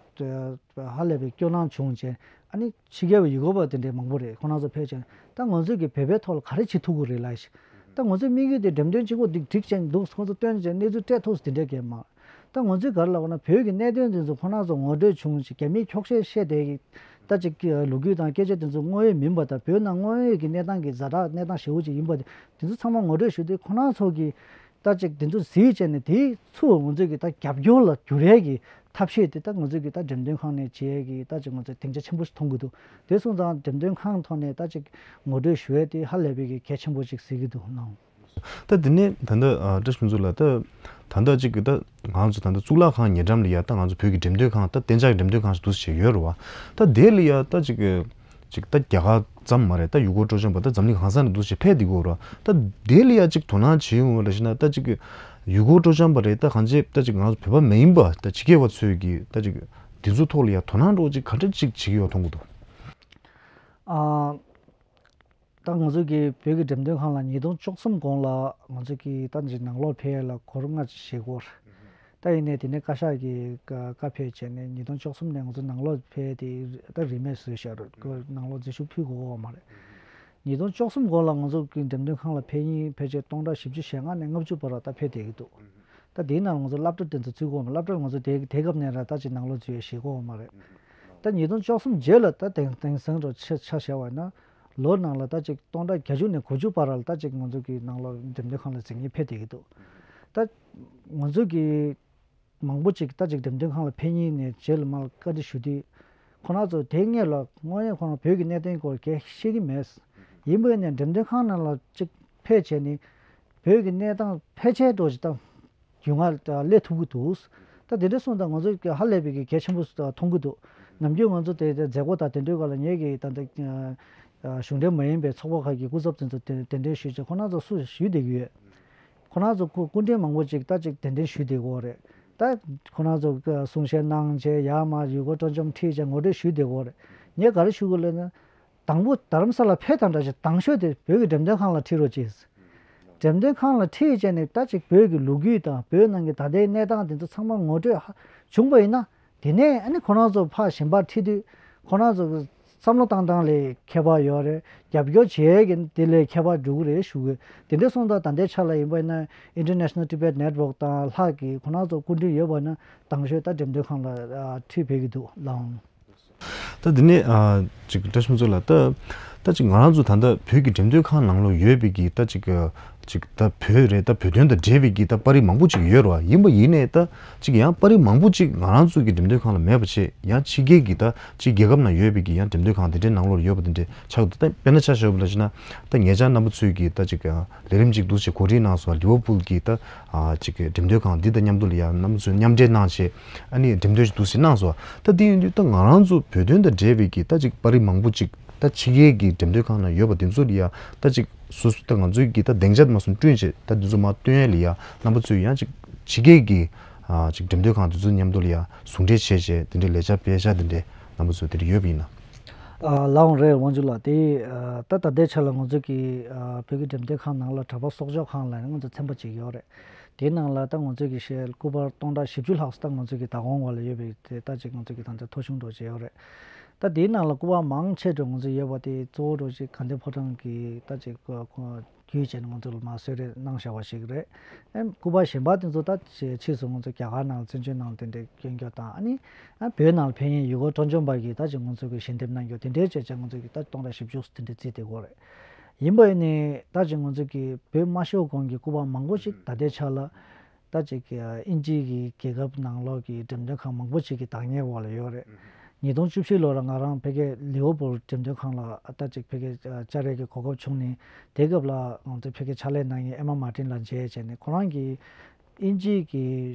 ཧ་ལས་པའི་སྐྱོ་སྣང་བྱུང་བྱས། ཨ་ནི་ཕྱི་རྒྱལ་བའི་ཡུལ་སྐོར་བ་དེ་འདྲའི་མང་པོ་རེད། ཁོང་རྣམ་ཚོ་ཕེབས་བྱས་ད་ང་ཚོས་ཀྱི་བོད་པའི་ཐོག་ལ་ག་རེ་བྱེད་ཐུབ་ཀྱི་རེད་ལབ་ཤིག་ད་ང་ཚོའི་དམིགས་ཡུལ་དེ་འགྲེམས་སྟོན་གཅིག་པོ་འདི་འགྲིག་ཅན་འདུག་ཁོང་ཚོ་སྟོན་བྱས་གནས་ཚུལ་སྤྲད་ཐུབ་ཟིན་འདྲ་གས་མ། ད་ང་ཚོས་ག་རེ་ལབ་དགོས་ན་བོད་ཀྱི་གནད་དོན་དེ་ཚོ་ཁོང་རྣམ་ཚོ་ངོ་སྤྲོད་བྱུང་ཞིག་རྒྱ་མིས་འཁྱོག་བཤད་བཤད་དེ་ད་ཅིག་ལོ་རྒྱུས་དང་སྐད་ཆ་དེ་ཚོ་དངོས་ཡོད་མིན་པ་དང་བོད་ནང་དངོས་ཡོད་ཀྱི་གནས་སྟངས་ཀྱི་ཛ་དྲག་གནས་སྟངས་ཞེ་པོ་ཅིག་ཡིན་པ་དེ་དེ་ཚོ་ཚང་མ་ངོ་སྤྲོད་ཞུས་ཏེ་ཁོང་རྣམ་ཚོ་གིས། ད་ཅིག་དེ་ཚོ་གཟིགས་བྱས་ནས་དེའི་ཚུར་ང་ཚོས་ཀྱི་ད་རྒྱབ་སྐྱོར་ལ་འགྱུར་ཡས་ཀྱི་ཐབས་ཤེས་དེ་ད་ང་ཚོས་ཀྱི་ད་འགྲེམས་སྟོན་ཁང་ནས་བྱེད་ཡས་ཀྱི་ད་ཅིག་ང་ཚོས་སྡིངས་ཆ་ཆེན་པོ་ཞིག་མཐོང་གི་འདུག་དེ་སོང་ཙང་འགྲེམས་སྟོན་ཁང་ཐོག་ནས་ད་ཅིག་ངོ་སྤྲོད་ཞུ་ཡས་དེ་ཧ་ལས་པའི་གི་གལ་ཆེན་པོ་ཅིག་གཟིགས་ཀྱི་འདུག་ལགས། ད་དེ་ནས་ད་ལྟ་ཨ་བཀྲ་ཤིས་ཕུན་ཚོགས་ལགས། ད་ད་ལྟ་ཅིག་གི་ད་ང་ཚོ་ད་ལྟ་གཙུག་ལག་ཁང་ཉེ་འགྲམ་ལ་ཡ་ད་ང་ཚོ་བོད་ཀྱི་འགྲེམས་སྟོན་ཁང་ད་གཏན་འཇགས་ཀྱི་འགྲེམས་སྟོན་ཁང་ཞིག་འདུག་སེ་ཡོད་རེད་བ། ད་དེ་ལ་ཡ་ད་ཅིག་གི་ཅིག་ད་རྒྱ་གར་ཙམ་མ་རེད། ད་ཡུལ་སྐོར་སྤྲོ་འཆམ་པ་ད་འཛམ་གླིང་གང་ས་ནས་འདུག་ཅེས་ཕེབས་བསྡད་ཀྱི་ཡོད་རེད། ད་དེ་ལ་ཡ་ཅིག་དོ་སྣང་བྱེད་ཡོང་བ་རེད་ཤི་ན་ད་ཅིག་ཡུལ་སྐོར་སྤྲོ་འཆམ་པ་རེད། ད་གང་ཅི་ད་ཅིག་ང་ཚོ་བོད་པ་མ་ཡིན་པ་ད་ཕྱི་རྒྱལ་བ་ཚོས་ཀྱི་ད་ཅིག་དེ་ཚོ་ཐོག་ལ་ཡ་དོ་སྣང་འདྲ་བོ་ཅིག་ག་འདྲ་ཅིག་བྱེད་ཀྱི་ཡོད་མཐོང་གི་འདུག་ཨ། ད་ང་ཚོ་གི་བོད་ཀྱི་འགྲེམས་སྟོན་ཁང་ལ་ཉིས་སྟོང་བཅུ་གསུམ་གོང་ལ་ང་ཚོ་གི་ད་ཅིག་ནང་ལོགས་ཕེབས་ཡ་ལ་སྒོར་ལྔ་ཅིག་བཞེས་སྐོར། ད་ཡིན་ནའི་དེ་ནས་བཀའ་ཤག་གིས་བཀའ་བཀའ་ཕེབས་བྱས་ནས་ཉིས་སྟོང་བཅུ་གསུམ་ནས་ང་ཚོ་ནང་ལོགས་ཕེབས་ཏེ་ད་རིན་མེད་བཟོས་བཞག་རེད། ཁོ་ནང་ལོགས་འཛུལ་ཞུགས་ཕུལ་དགོས་ཀྱི་ཡོད་མ་རེད། ཉིས་སྟོང་བཅུ་གསུམ་གོང་ལ་ང་ཚོ་གི་འགྲེམས་སྟོན་ཁང་ལ་ཕེབས་མཁན་ཕལ་ཆེར་སྟོང་ཕྲག་བཞི་བཅུ་ཞེ་ལྔ་ནས་ལྔ་བཅུ་བར་ལ་ད་ཕེབས་བསྡད་ཀྱི་འདུག་ད་དེའི་ནང་ང་ཚོ་སློབ་གྲྭ་དེ་ཚོ་འཛུལ་དགོས་མ་རེད། སློབ་གྲྭ་ལ་ང་ཚོ་དེ་དེ་སྐབས་ནས་ར་ད་ཅིག་ནང་ལོགས་འཛུལ་ཡ་བཞེས་དགོས་ཀྱི་ཡོད་མ་རེད། ད་ཉིས་སྟོང་བཅུ་གསུམ་རྗེས་ལ་ད་དེང་དེང་སང་འདྲ་ཆ་ཆ་བཞག་པ་ཡིན་ན། ལོ་ནང་ལ་ད་ཅིག་སྟོང་ཕྲག་བརྒྱད་ཅུ་ནས་དགུ་བཅུ་བར་ལ་ད་ཅིག་ང་ཚོ་གི་ནང་ལོགས་འགྲེམས་སྟོན་ཁང་ལ་འཛུལ་མཁན་ཕེབས་བསྡད་ཀྱི་འདུག་ད་ང་ཚོ་གི་མང་པོ་ཅིག་ད་ཅིག་འགྲེམས་སྟོན་ཁང་ལ་ཕེབས་མཁན་ནས་རྗེས་ལ་མར་བཀའ་འདྲི་ཞུ་དུས། ཁོ་རང་ཚོ་དེ་སྔོན་ལ་དངོས་གནས་ཁོ་རང་བོད་ཀྱི་གནད་དོན་སྐོར་གས་ཤེས་ཀྱི་མེད། ཡིན་པ་ཡིན་ནའི་འགྲེམས་སྟོན་ཁང་ནང་ལ་ཅིག་ཕེབས་བྱས་ནས་བོད་ཀྱི་གནས་སྟངས་ཕལ་ཆེར་འདྲ་ཅིག་ད། རྒྱུས་མངའ་སླེབས་ཐུབ་ཀྱི་འདུག་ད་དེ་འདྲ་སོང་ཙང་ང་ཚོ་ཧ་ལས་པའི་གི་གལ་ཆེན་པོ་མཐོང་གི་འདུག་ནམ་རྒྱུན་ང་ཚོ་དེ་དེ་མཛད་སྒོ་དང་དེ་འདྲའི་སྐོར་ལ་ངེད་ཀྱི་ད་ལྟ་གཞུང་འབྲེལ་མ་ཡིན་པའི་ཚོགས་པ་ཁག་གི་སྐུ་ཚབ་དེ་ཚོ་གདན་འདྲེན་ཞུས་བྱས་ཁོ་རང་ཚོ་སུ་ཞུས་བསྡད་ཀྱི་ཡོད། ཁོ་རང་ཚོ་སྐུ་སྐུ་མགྲོན་མང་པོ་ཅིག་ད་ཅིག་གདན་འདྲེན་ཞུས་བསྡད་ཀྱི་ཡོད་རེད། ད་ཁོ་རང་ཚོ་གསུང་བཤད་གནང་བྱས་ཡར་མར་ཡུལ་སྐོར་སྤྲོ་འཆམ་ཁྲིད་བྱས་ངོ་སྤྲོད་ཞུས་བསྡད་ཀྱི་ཡོད་རེད། ངས་ག་རེ་ཞུ་དགོས་ལབ་ན། དང་པོ་རྡ་རམ་ས་ལ་ཕེབས་དང་འདྲ་ཞིག་དང་ཤོས་དེ་བོད་ཀྱི་འགྲེམས་སྟོན་ཁང་ལ་ཁྲིད་རོགས་གྱིས། འགྲེམས་སྟོན་ཁང་ལ་ཁྲིད་བྱས་ནས་ད་ཅིག་བོད་ཀྱི་ལོ་རྒྱུས་དང་བོད་ནང་གི་ད་ལྟའི་གནས་སྟངས་དེ་ཚོ་ཚང་མ་ངོ་སྤྲོད་ཧ་བྱུང་པ་ཡིན་ན། དེ་ནས་ཨ་ནི་ཁོ་རང་ཚོ་ཕར་གཞན་པར་ཁྲིད་དུས་ཁོ་རང་ཚོ་གི་བསམ་བློ་བཏང་སྟངས་ལས་ཁྱད་པར་ཡོད་རེད། རྒྱབ་སྐྱོར་བྱེད་ཡས་ཀྱི་དེ་ལས་ཁྱད་པར་འགྲོ་གི་རེད་ཞུ་གི། དེ་འདྲ་སོང་ཙང་ད་ལྟའི་ཆ་ལ་ཡིན་པ་ཡིན་ན་International Tibet Network དང་ལྷག་གི་ཁོ་རང་ཚོ་སྐུ་མགྲོན་ཡོད་པ་ན་དང་ཤོས་ད་འགྲེམས་སྟོན་ཁང་ལ་ཁྲིད་ཕེབས་ཀྱི་འདུག་ལགས། ད་དེ་ནས་ཨ་ཅིག་བཀྲ་ཤིས་ཕུན་ཚོགས་ལགས། ད་ད་ཅིག་ང་རང་ཚོ་ད་ལྟ་བོད་ཀྱི་འགྲེམས་སྟོན་ཁང་ནང་ལོགས་ཡོད་པའི་གི་ད་ཅིག་ཅིག་ད་བོད་རེད། ད་བོད་དོན་དང་འབྲེལ་བའི་གི་ད་པར་རིས་མང་པོ་ཅིག་ཡོད་རེད་བ། ཡིན་པ་ཡིན་ནའི་ད་ཅིག་ཡང་པར་རིས་མང་པོ་ཅིག་ང་རང་ཚོ་གི་འགྲེམས་སྟོན་ཁང་ལ་མེད་པ་བྱས་ཡང་ཕྱི་རྒྱལ་གྱི་ད་ཅིག་རྒྱལ་ཁབ་ནང་ཡོད་པའི་གི་ཡང་འགྲེམས་སྟོན་ཁང་དེ་འདྲའི་ནང་ལོགས་ཡོད་པ་དེ་འདྲའི་ཆགས་འདུག་ད་དཔེར་ན་ཆ་བཞག་པ་ལ་བྱས་ན་ད་ངེད་ཅག་རྣམ་པ་ཚོས་གི་ད་ཅིག་ལས་རིམ་ཅིག་འདུག་ཅེས་གོ་སྒྲིག་གནང་སོང་། ལི་ཝར་ཕུལ་གྱི་ད་ཨ་ཅིག་འགྲེམས་སྟོན་ཁང་འདི་དང་མཉམ་དུ་ལ་ཡང་རྣམ་པ་ཚོས་མཉམ་འབྲེལ་གནང་བྱས་ཨ་ནི་འགྲེམས་སྟོན་ཞིག་འདུག་ཟེར་གནང་སོང་། ད་དེ་ཡིན་དུས་ད་ང་རང་ཚོ་བོད་དོན་དང་འབྲེལ་བའི་གི་ད་ཅིག་པར་རིས་མང་པོ་ཅིག་ད་ཕྱི་རྒྱལ་གྱི་འགྲེམས་སྟོན་ཁང་ནང་ཡོད་པ་དེ་ཚོ་ལ་ཡང་ད་ཅིག་སོ་སོ་ད་ང་ཚོའི་གི་ད་སྡིངས་ཆ་དེ་མ་སོང་བསྐྲུན་བྱས་ད་དེ་ཚོ་མར་སྟོན་ཡ་ལ་ཡང་རྣམ་པ་ཚོས་ཡང་ཅིག་ཕྱི་རྒྱལ་གྱི་ཨ་ཅིག་འགྲེམས་སྟོན་ཁང་དེ་ཚོ་མཉམ་དུ་ལ་ཡང་ཟུང་འབྲེལ་བྱས་བྱས་དེ་འདྲའི་ལས་འཆར་སྤེལ་འཆར་དེ་འདྲའི་རྣམ་པ་ཚོས་དེ་འདྲ་ཡོད་པ་ཡིན་ན། ཨ་ལགས་འོང་རེད་དབང་ཕྱུག་ལགས། དེ་ཨ་ད་ད་ལྟའི་ཆ་ལ་ང་ཚོ་གི་ཨ་བོད་ཀྱི་འགྲེམས་སྟོན་ཁང་ནང་ལ་གྲྭ་པ་གསོག་འཇོག་ཁང་ལ་ང་ཚོ་ཚན་པ་གཅིག་ཡོད་རེད། དེའི་ནང་ལ་ད་ང་ཚོ་གི་ཤེལ་སྐུ་པར་སྟོང་ཕྲག་བཞི་བཅུ་ལྷག་ཙམ་ད་ང་ཚོ་གི་བདག་དབང་འོག་ལ་ཡོད་པའི་དེ་ད་ཅིག་ང་ཚོ་གི་ད་ལྟ་ཐོ་གཞུང་འདྲ་ཅིག་ཡོད་རེད། ད་དེའི་ནང་ལ་སྐུ་པར་མང་ཆེ་འགྲོ་ང་ཚོ་ཡོད་པ་དེ་གཙོ་བོ་འགྲོ་ཅིག་དགའ་ལྡན་ཕོ་བྲང་གི་ད་ཅིག་ཁོ་བརྒྱུད་བྱས་ནས་ང་ཚོ་ལ་མར་གསོལ་རས་གནང་བཞག་པ་ཞིག་རེད། ཨེ་སྐུ་པར་གཞན་པ་དེ་ཚོ་ད་ཕྱིས་སུ་ང་ཚོ་རྒྱ་གར་ནང་བཙན་བྱོལ་ནང་དེ་འདྲའི་སྐྱོན་སྐྱོན་དང་ཨ་ནི་ཨ་བོད་ནང་ལ་ཕེབས་མཁན་ཡུལ་སྐོར་སྤྲོ་འཆམ་པ་གིས་ད་ཅིག་ང་ཚོ་གི་ཞལ་འདེབས་གནང་རྒྱུ་དེ་འདྲའི་བྱས་བྱས་ང་ཚོ་གི་ད་སྟོང་ཕྲག་བཞི་བཅུ་དེ་འདྲའི་རྩིས་དེ་དགོས་རེད། ཡིན་པ་ཡིན་ནའི་ད་ཅིག་ང་ཚོ་གི་བོད་མ་ཤོར་གོང་གི་སྐུ་པར་མང་པོ་ཞིག་ད་ལྟའི་ཆ་ལ་ད་ཅིག་ཨིན་ཇི་གི་རྒྱལ་ཁབ་ནང་ལོགས་ཀྱི་འགྲེམས་སྟོན་ཁང་མང་པོ་ཞིག་གི་བདག་གཉེར་འོག་ལ་ཡོད་རེད། ཉིས་སྟོང་བཅུ་བཞི་ལོ་ལ་ང་རང་ཕ་གིར་ལི་ཝར་ཕུལ་འགྲེམས་སྟོན་ཁང་ལ་ད་ཅིག་ཕ་གིར་བཅར་ཡས་ཀྱི་གོ་སྐབས་བྱུང་ནས་དེ་སྐབས་ལ་ང་ཚོ་ཕ་གིར་ཕྱག་ལས་གནང་མཁན་ཨེ་མ་མར་ཏིན་ལགས་མཇལ་བྱས་ནས་ཁོ་རང་གིས་ཨིན་ཇི་གི་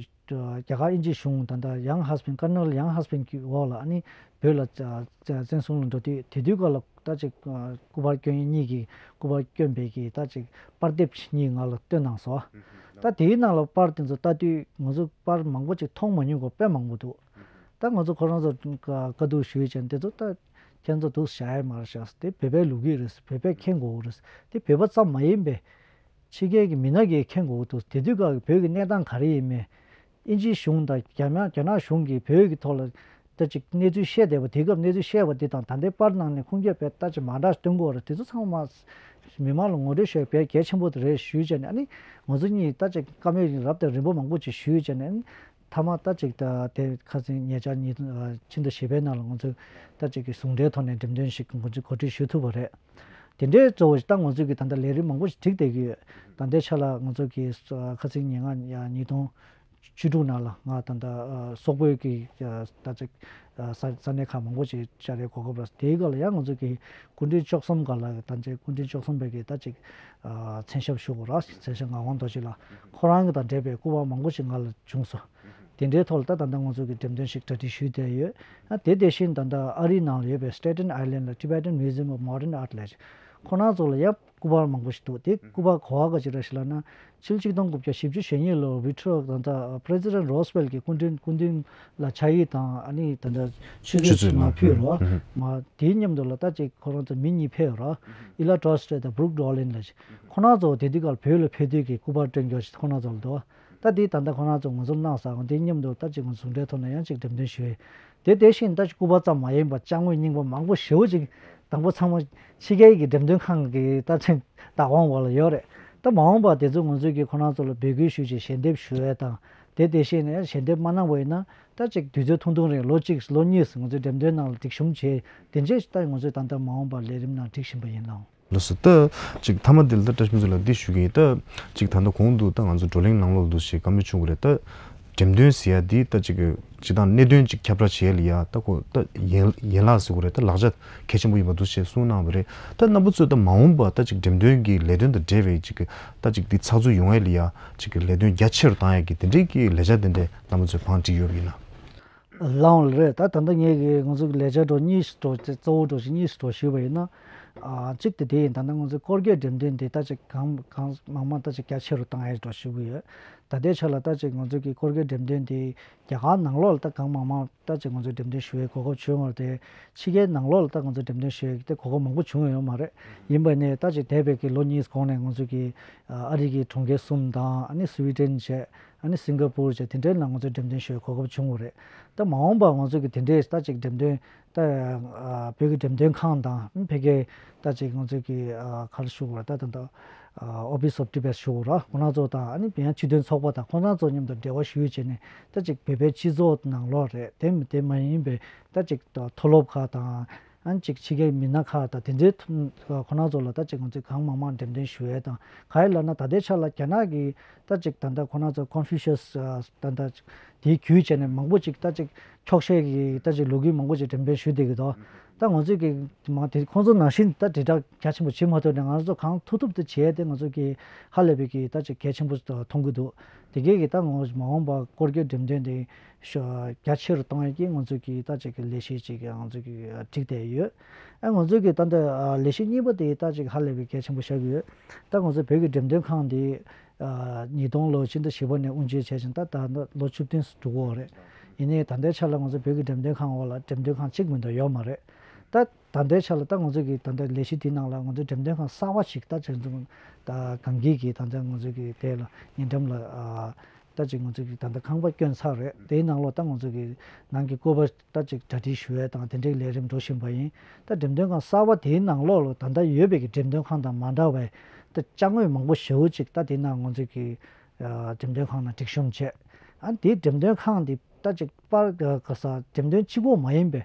རྒྱ་གར་དབྱིན་ཇི་གཞུང་ད་ལྟ་ཡང་ཧ་སི་པན་ཀར་ནལ་ཡང་ཧ་སི་པན་གྱི་འོག་ལ་ཨ་ནི་བོད་ལ་བཙན་བཟུང་ལ་འགྲོ་དུས་དེ་དུས་སྐབས་ལ་ད་ཅིག་སྐུ་པར་སྐྱོན་མཁན་གཉིས་ཀྱིས་སྐུ་པར་སྐྱོན་པའི་གི་ད་ཅིག་པར་དེབ་གཉིས་ང་ལ་བཏོན་གནང་སོང་། ད་དེའི་ནང་ལ་པར་དེ་ཚོ་ལྟ་དུས་ང་ཚོ་པར་མང་པོ་ཅིག་མཐོང་མ་མྱོང་གི་དཔེ་མང་པོ་འདུག་ད་ང་ཚོ་ཁོ་རང་ཚོ་བཀའ་བཀའ་བསྡུར་ཞུས་བྱས་དེ་ཚོ་ད་ ཁྱེད་ཚོ་འདུག་བཞག་ཡ་མ་རེད་ཤག་དེ་བོད་པའི་ལོ་རྒྱུས་རེད། བོད་པས་མཁྱེན་དགོས་རེད། དེ་བོད་པ་ཙམ་མ་ཡིན་པའི་ཕྱི་རྒྱལ་གྱི་མི་སྣ་གིས་མཁྱེན་དགོས་འདུག་དེ་དུས་སྐབས་ཀྱི་བོད་ཀྱི་གནས་སྟངས་ག་རེ་ཡིན་མིན། དབྱིན་ཇིའི་གཞུང་དང་རྒྱ་ནག་རྒྱ་ནག་གཞུང་གིས་བོད་ཀྱི་ཐོག་ལ་ད་ཅིག་གནས་ཚུལ་བཤད་བསྡད་པ། དེ་སྐབས་གནས་ཚུལ་བཤད་པ་དེ་དང་ད་ལྟའི་པར་ནང་ནས་ཁུངས་སྐྱེལ་བས་ད་ཅིག་མ་འདྲ་སྟོན་གྱི་ཡོད་རེད། དེ་ཚོ་ཚང་མ་མི་མང་ལ་ངོ་སྤྲོད་ཞུ་བའི་གལ་ཆེན་པོ་དེ་རེད་ཞུས་བྱས་ནས། ཨ་ནི་ང་ཚོ་གཉིས་ད་ཅིག་བཀའ་མོལ་རབ་དང་རིམ་པ་མང་པོ་ཅིག་ཞུས་བྱས་ནས། ཨ་ནི་མཐའ་མ་ད་ཅིག་ད་དེ་ཁ་སང་ཉེ་ཆར་ཉིས་སྟོང་ཕྱི་ཟླ་བཞི་པའི་ནང་ལ་ང་ཚོ་ད་ཅིག་གི་ཟུང་འབྲེལ་ཐོག་ནས་འགྲེམས་སྟོན་ཞིག་ང་ཚོས་གོ་སྒྲིག་ཞུ་ཐུབ་པ་རེད། དེ་འདྲའི་གཙོ་བོ་ཞིག་ད་ང་ཚོས་ཀྱི་ད་ལྟ་ལས་རིམ་མང་པོ་ཞིག་བསྒྲིགས་བསྡད་ཀྱི་ཡོད། ད་ལྟའི་ཆ་ལ་ང་ཚོ་གི་ཁ་སང་ཉིན་ལྔ་ཉིས་སྟོང་བཅུ་དྲུག་ནང་ལ་ང་ད་ལྟ་སོག་པོའི་གི་ད་ཅིག་ས་ས་གནས་ཁག་མང་པོ་ཞིག་བཅར་ཡའི་གོ་སྐབས་རག་དེའི་སྐབས་ལ་ཡང་ང་ཚོ་གི་སྐུ་ཕྲེང་བཅུ་གསུམ་སྒང་ལ་ད་ཅིག་སྐུ་ཕྲེང་བཅུ་གསུམ་པའི་གི་ད་ཅིག་མཚན་ཞབས་ཞུ་དགོས་རག་མཚན་ཞབས་ངག་དབང་རྡོ་རྗེ་ལགས། ཁོ་རང་གི་དང་འབྲེལ་བའི་སྐུ་པར་མང་པོ་ཞིག་ང་ལ་བྱུང་སོང་། དེ་འདྲའི་ཐོག་ལ་ད་ད་ལྟ་ང་ཚོ་གི་འགྲེམས་སྟོན་ཞིག་གྲ་སྒྲིག་ཞུས་བསྡད་ཡོད། ཨ་དེ་དེ་བཞིན་ད་ལྟ་ཨ་རིའི་ནང་ལ་ཡོད་པའི་Staten Island ལ་Tibetan Museum of Modern Art ལབ་ཅིག་ཁོ་རང་ཚོ་ལ་ཡང་སྐུ་པར་མང་པོ་ཞིག་འདུག་དེ་སྐུ་པར་གོ་བ་ག་ཅིག་རེད་ཟེར་ལབ་ན། ཕྱི་ལོ་ཆིག་སྟོང་དགུ་བརྒྱ་བཞི་བཅུ་ཞེ་གཉིས་ལོར་Woodrow ད་ལྟ་President Roosevelt གྱི་སྐུ་མདུན་སྐུ་མདུན་ལ་ཕྱག་ཡིག་དང་ཨ་ནི་ད་ལྟ་ཆུ་ཆུ་ཚོད་ཚོད་མ་མ་ཕུལ་ཕུལ་རོགས། ཨ་མ་དེའི་མཉམ་དུ་ལ་ད་ཅིག་ཁོ་རང་ཚོ་མི་གཉིས་ཕེབས་རོགས། Ella Trotz དང་Brooke Dolan ལབ་ཅིག་ཁོ་རང་ཚོ་དེ་དུས་སྐབས་བོད་ལ་ཕེབས་དུས་ཀྱི་སྐུ་པར་སྟོན་རྒྱུ་ཞིག་ཁོ་རང་ཚོ་ལ་འདུག་ད་དེ་ད་ལྟ་ཁོ་རང་ཚོ་ང་ཚོར་གནང་སོང་། དེའི་མཉམ་དུ་ད་ཅིག་ང་ཚོ་ཟུང་འབྲེལ་ཐོག་ནས་ཡང་ཅིག་འགྲེམས་སྟོན་ཞུས། དེ་དེ་བཞིན་ད་ཅིག་སྐུ་པར་ཙམ་མ་ཡིན་པར་ཅ་དངོས་རྙིང་པ་མང་པོ་ཞེ་པོ་ཅིག་དང་པོ་ཚང་མ་ཕྱི་རྒྱལ་གྱི་འགྲེམས་སྟོན་ཁང་གི་ད་ཅིག་བདག་དབང་འོག་ལ་ཡོད་རེད། ད་མ་འོངས་པར་དེ་ཚོ་ང་ཚོས་ཀྱི་ཁོ་རང་ཚོ་ལ་འབོད་སྐུལ་ཞུས་ཅིག་ཞལ་འདེབས་ཞུ་ཡས་དང་། དེ་དེ་བཞིན་ནས་ཞལ་འདེབས་མ་གནང་བ་ཡིན་ན་ད་ཅིག་དུས་ཚོད་ཐུང་ཐུང་རིང་ལོ་གཅིག་ལོ་གཉིས་ང་ཚོའི་འགྲེམས་སྟོན་ནང་ལ་སྒྲིག་གཤོམ་བྱས། དེ་རྗེས་ད་ང་ཚོས་ད་ལྟ་མ་འོངས་པར་ལས་རིམ་ནང་སྒྲིག་བཞིན་པ་ཡིན་ལགས། ལགས་སོ། ད་ཅིག་མཐའ་མ་འདི་ལ་ད་བཀྲ་ཤིས་ཕུན་ཚོགས་ལགས་འདི་ཞུ་གི་ཡིན། ད་ཅིག་ད་ལྟ་གོང་དུ་ད་ང་ཚོ་བགྲོ་གླེང་ནང་ལོགས་འདུག་ཞེས་བཀའ་མོལ་བྱུང་གི་རེད། ད་འགྲེམས་སྟོན་ཟེར་ཡ་འདི་ད་ཅིག་ཅིག་དང་གནད་དོན་ཅིག་ཁྱབ་བསྒྲགས་བྱེད་ཡ་ལ་ཡ་ད་ཁོ་ད་ཡན་ཡན་ལག་ཟེར་དགོས་རེད། ད་ལག་ཆ་གལ་ཆེན་པོ་ཡིན་པ་འདུག་ཞེས་གསུངས་གནང་བ་རེད། ད་རྣམ་པ་ཚོས་ད་མ་འོངས་པ་ད་ཅིག་འགྲེམས་སྟོན་གྱི་ལས་དོན་དང་འབྲེལ་བའི་ཅིག་ད་ཅིག་འདི་ཚགས་ཚུད་ཡོང་ཡ་ལ་ཡ་ཅིག་ལས་དོན་རྒྱ་ཆེ་རུ་བཏང་ཡ་གི་དེ་འདྲའི་གི་ལས་འཆར་དེ་འདྲས་རྣམ་པ་ཚོས་བང་བསྒྲིགས་ཡོད་པ་ཡིན་ན། ལའང་རེད། ད་ད་ལྟ་ངས་ཀྱི་ང་ཚོ་གི་ལས་འཆར་གྲོགས་གཉིས་ཤིག་གྲོགས་ཅིག་གཙོ་བོ་གྲོགས་ཤིག་གཉིས་ཤིག་གྲོགས་ཞུས་པ་ཡིན་ན། ཨ་གཅིག་དེ་དེ་ཡིན། ད་ལྟ་ང་ཚོའི་སྐོར་སྐྱོད་འགྲེམས་སྟོན་དེ་ད་ཅིག་གང་གང་མང་མང་ད་ཅིག་རྒྱ་ཆེ་རུ་བཏང་ཡས་གྲོགས་ཞུ་གི་ཡོད། ད་ལྟའི་ཆ་ལ་ད་ཅིག་ང་ཚོ་གི་སྐོར་སྐྱོད་འགྲེམས་སྟོན་དེ་རྒྱ་གར་ནང་ལོགས་ལ་ད་གང་མང་མང་ད་ཅིག་ང་ཚོས་འགྲེམས་སྟོན་ཞུ་བའི་གོ་སྐབས་བྱུང་བ་རེད། ཕྱི་རྒྱལ་ནང་ལོགས་ལ་ད་ང་ཚོས་འགྲེམས་སྟོན་ཞུ་བའི་དེ་གོ་སྐབས་མང་པོ་བྱུང་ཡོད་མ་རེད། ཡིན་པ་ནས་ད་ཅིག་འདས་པའི་གི་ལོ་གཉིས་གོང་ནས་ང་ཚོ་གི་ཨ་རི་གི་གྲོང་ཁྱེར་གསུམ་དང་ཨ་ནི་སུའི་ཌེན་བྱས། ཨ་ནི་སིང་ག་པུར་བྱས། དེ་འདྲའི་ནང་ང་ཚོས་འགྲེམས་སྟོན་ཞུ་བའི་གོ་སྐབས་བྱུང་བ་རེད། ད་མ་འོངས་པར་ང་ཚོ་གི་དེ་འདྲའི་ད་ཅིག་འགྲེམས་སྟོན་ད་ཨ་བོད་ཀྱི་འགྲེམས་སྟོན་ཁང་དང་ཕ་གིའི་ད་ཅིག་ང་ཚོ་གི་ཨ་ག་རེ་ཞུ་དགོས་རེད། ད་ད་ད་ཨ་Office of Tibet ཞུ་དགོས་རེད། ཁོ་རང་ཚོ་དང་ཨ་ནི་ཡང་སྤྱི་མཐུན་ཚོགས་པ་དང་ཁོ་རང་ཚོ་མཉམ་དུ་འབྲེལ་བ་ཞུས་བྱས་ནས་ད་ཅིག་བོད་པའི་སྤྱི་ཚོགས་ནང་ལོགས་རེད། དེ་དེ་མ་ཡིན་པའི་ད་ཅིག་མཐོ་སློབ་ཁག་དང་། ཨ་ནི་ཅིག་ཕྱི་རྒྱལ་མི་སྣ་ཁག་དང་དེ་འདྲའི་ཐུམ་ཁོ་རང་ཚོ་ལ་ད་ཅིག་ང་ཚོས་གང་མང་མང་འགྲེམས་སྟོན་ཞུ་ཡས་དང་། ག་རེ་ལབ་ན་ད་ལྟའི་ཆ་ལ་རྒྱ་ནག་གི་ད་ཅིག་ད་ལྟ་ཁོ་རང་ཚོ་ཀོན་ཕུ་ཤི་ཡས་ད་ལྟ་དེའི་བརྒྱུད་བྱས་ནས་མང་པོ་ཅིག་ད་ཅིག་འཁྱོག་བཤད་ཀྱི་ད་ཅིག་ལོ་རྒྱུས་མང་པོ་ཅིག་འགྲེམས་སྟོན་ཞུས་བསྡད་ཀྱི་འདུག་ད་ང་ཚོས་ཀྱི་མ་དེ་ཁོང་ཚོ་ནང་བཞིན་ད་དྲིལ་བསྒྲགས་རྒྱ་ཆེན་པོ་བྱེད་མ་ཐུབ་ནས་ང་ཚོ་གང་ཐུབ་ཐུབ་དེ་བྱས་ཏེ་ང་ཚོ་གི་ཧ་ལས་པའི་གི་ད་ཅིག་གལ་ཆེན་པོ་མཐོང་གི་འདུག་དེ་གས་ཀྱི་ད་ང་ཚོ་མ་འོངས་པ་སྐོར་སྐྱོད་འགྲེམས་སྟོན་དེ་ཤོ་རྒྱ་ཆེ་རུ་གཏོང་ཡས་ཀྱི་ང་ཚོ་གི་ད་ཅིག་གི་ལས་གཞི་ཅིག་ང་ཚོ་གི་བསྒྲིགས་བསྡད་ཡོད། ཨ་ང་ཚོ་གི་ད་ལྟ་ལས་གཞི་གཉིས་པ་དེ་ད་ཅིག་ཧ་ལས་པའི་གལ་ཆེན་པོ་ཆགས་ཀྱི་ཡོད། ད་ང་ཚོ་བོད་ཀྱི་འགྲེམས་སྟོན་ཁང་དེ་ཉིས་སྟོང་ལོ་ཕྱི་ཟླ་བཞི་པ་ནས་དབུ་འབྱེད་བྱས་ཤིང་ད་ད་ལོ་བཅུ་བདུན་འགྲོ་གི་ཡོད་རེད། ཡིན་ནའི་ད་ལྟའི་ཆ་ལ་ང་ཚོ་བོད་ཀྱི་འགྲེམས་སྟོན་ཁང་འོག་ལ་འགྲེམས་སྟོན་ཁང་གཅིག་མ་གཏོགས་ཡོད་མ་རེད། ད་ད་ལྟའི་ཆ་ལ་ད་ང་ཚོ་གི་ད་ལྟ་ལས་གཞི་དེའི་ནང་ལ་ང་ཚོ་འགྲེམས་སྟོན་ཁང་གསར་པ་ཞིག་ད་ཅིག་ད་གངས་སྐྱིད་ཀྱི་ད་ལྟ་ང་ཚོ་གི་དེ་ལ་ཉེ་འགྲམ་ལ་ད་ཅིག་ང་ཚོ་གི་ད་ལྟ་ཁང་པ་བསྐྱོན་ཚར་རེད། དེའི་ནང་ལོགས་ད་ང་ཚོ་གི་ནང་གི་སྐུ་པར་ད་ཅིག་གྲ་སྒྲིག་ཞུ་ཡས་དང་དེ་འདྲའི་ལས་རིམ་འགྲོ་བཞིན་པ་ཡིན། ད་འགྲེམས་སྟོན་ཁང་གསར་པ་དེའི་ནང་ལོགས་ལ་ད་ལྟ་ཡོད་པའི་གི་འགྲེམས་སྟོན་ཁང་དང་མ་འདྲ་བའི་ད་ཅ་དངོས་མང་པོ་ཞེ་པོ་ཅིག་ད་དེ་ནང་ང་ཚོ་གི་འགྲེམས་སྟོན་ཁང་ནང་སྒྲིག་གཤོམ་བྱས། ཨ་དེའི་འགྲེམས་སྟོན་ཁང་དེ་ད་ཅིག་པར་ག་ས་འགྲེམས་སྟོན་གཅིག་པོ་མ་ཡིན་པའི་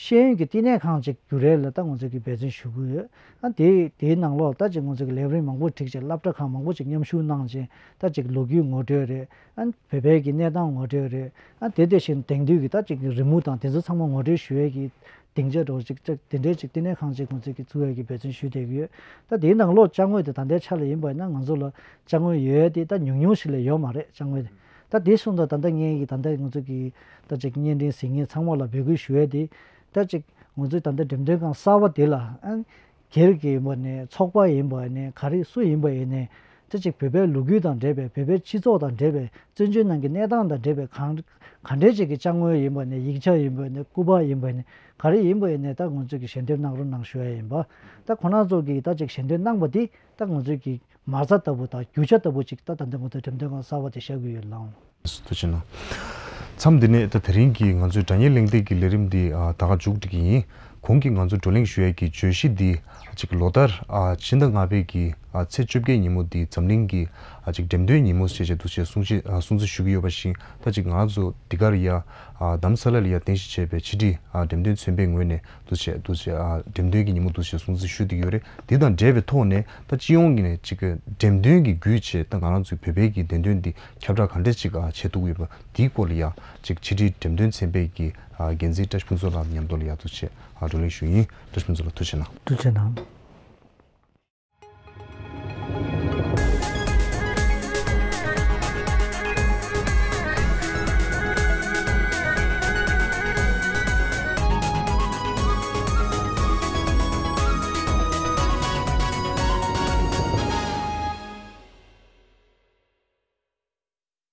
ཤེས་ཡོན་གྱི་བསྟི་གནས་ཁང་ཅིག་བསྒྱུར་ཡས་ལ་ད་ང་ཚོས་ཀྱི་འབད་བརྩོན་ཞུ་གི་ཡོད། ཨ་དེ་དེའི་ནང་ལོགས་ད་ཅིག་ང་ཚོས་ཀྱི་ལས་རིམ་མང་པོ་བསྒྲིགས་བྱས་སློབ་གྲྭ་ཁག་མང་པོ་ཅིག་མཉམ་ཞུགས་གནང་བྱས་ད་ཅིག་ལོ་རྒྱུས་ངོ་སྤྲོད་རེད། ཨ་བོད་པའི་གི་གནས་སྟངས་ངོ་སྤྲོད་རེད། ཨ་དེ་དེ་བཞིན་དེང་དུས་ཀྱི་ད་ཅིག་རི་མོ་དང་དེ་ཚོ་ཚང་མ་ངོ་སྤྲོད་ཞུ་ཡས་ཀྱི་སྡིངས་ཆ་འདྲ་བོ་ཅིག་ཅིག་དེ་འདྲའི་ཅིག་བསྟི་གནས་ཁང་ཅིག་ང་ཚོས་ཀྱི་བཙུགས་ཡས་ཀྱི་འབད་བརྩོན་ཞུ་བསྡད་ཀྱི་ཡོད། ད་དེའི་ནང་ལོགས་ཅ་དངོས་དེ་ད་ལྟའི་ཆ་ལ་ཡིན་པ་ཡིན་ན་ང་ཚོ་ལ་ཅ་དངོས་ཡོད་ཡས་དེ་ད་ཉུང་ཉུང་ཞིག་ལས་ཡོད་མ་རེད། ཅ་དངོས་དེ་ད་དེ་སོང་ཙང་ད་ལྟ་ངས་ཀྱི་ད་ལྟ་ང་ཚོ་གི་ད་ཅིག་བརྙན་འཕྲིན་གཟིགས་མཁན་ཚང་མ་ལ་འབོད་སྐུལ་ཞུ་ཡས་དེ། ད་ཅིག་ང་ཚོའི་ད་ལྟ་འགྲེམས་སྟོན་ཁང་གསར་པ་དེ་ལ་ཨ་སྒེར་གྱི་ཡིན་པ་ནས་ཚོགས་པ་ཡིན་པ་ནས་ག་རེ་སུ་ཡིན་པ་ཡིན་ནས་ ད་ཅིག་བོད་པའི་ལོ་རྒྱུས་དང་འབྲེལ་བའི་བོད་པའི་སྤྱི་ཚོགས་དང་འབྲེལ་བའི་བཙན་བྱོལ་ནང་གི་གནས་སྟངས་དང་འབྲེལ་བའི་གང་ག་འདྲའི་ཅིག་གི་ཅ་དངོས་ཡིན་པ་ནས་ཡིག་ཆ་ཡིན་པ་ནས་སྐུ་པར་ཡིན་པ་ནས་ག་རེ་ཡིན་པ་ཡིན་ནས་ད་ང་ཚོས་ཀྱི་ཞལ་འདོན་གནང་རོགས་གནང་ཞུ་ཡ་ཡིན་པ། ད་ཁོང་རྣམ་ཚོ་གིས་ད་ཅིག་ཞལ་འདོན་གནང་པ་འདི་ད་ང་ཚོས་ཀྱི་མ་རྩ་ལྟ་བུ་དང་རྒྱུ་ཆ་ལྟ་བུ་ཅིག་ད་ད་ལྟ་ང་ཚོས་འགྲེམས་སྟོན་ཁང་གསར་པ་དེ་བཞག་གི་ཡོད་ལགས། ཐུགས་རྗེ་གནང་། མཚམས་འདི་ནས་ད་དེ་རིང་གི་ང་ཚོའི་དྲ་བརྙན་གླེང་སྟེགས་ཀྱི་ལས་རིམ་འདི་ཨ་ད་ག་མཇུག་སྒྲིལ་གྱི་ཡིན། གོང་གི་ང་ཚོས་བགྲོ་གླེང་ཞུ་ཡས་ཀྱི་བརྗོད་གཞི་འདི་ཅིག་ལོ་ལྟར་ཨ་ཕྱི་ཟླ་ལྔ་པའི་གི་ཨ་ཚེས་བཅོ་བརྒྱད་ཉིན་མོ་འདི་འཛམ་གླིང་གི་ཨ་ཅིག་འགྲེམས་སྟོན་ཉིན་མོ་ཞེས་བྱས་འདུག་ཅེས་གསུང་ཆེ་ཨ་གསུང་ཚིག་ཞུ་གི་ཡོད་པ་བཞིན། ད་ཅིག་ང་ཚོ་འདི་གར་ཡ་ཨ་རྡ་རམ་ས་ལ་ལ་ཡ་རྟེན་གཞི་བྱས་པའི་ཕྱི་དྲིལ་ཨ་འགྲེམས་སྟོན་ཚན་པའི་ངོས་ནས་འདུག་ཅེས་འདུག་ཅེས་ཨ་འགྲེམས་སྟོན་གྱི་ཉིན་མོ་འདུག་ཅེས་གསུང་ཚིག་ཞུ་བསྡད་ཀྱི་ཡོད་རེད། འདི་དང་འབྲེལ་བའི་ཐོག་ནས་ད་སྤྱི་ཡོངས་ཀྱི་ནས་ཅིག་འགྲེམས་སྟོན་གྱི་བརྒྱུད་བྱས་ད་ང་རང་ཚོའི་བོད་པའི་གི་བདེན་དོན་འདི་ཁྱབ་བསྒྲགས་ག་འདྲས་ཅིག་ཨ་བྱེད་ཐུབ་ཀྱི་ཡོད་པ་འདིའི་སྐོར་ལ་ཡ་ཅིག་ཕྱི་དྲིལ་འགྲེམས་སྟོན་ཚན་པའི་གི་ཨ་འགན་འཛིན་བཀྲ་ཤིས་ཕུན་ཚོགས་ལགས་མཉམ་དུ་ལ་ཡ་འདུག་ཅེས་ཨ་བགྲོ་གླེང་ཞུ་ཡིན། བཀྲ་ཤིས་ཕུན་ཚོགས་ལགས་ཐུགས་རྗེ་གནང་། ཐུགས་རྗེ་གནང་།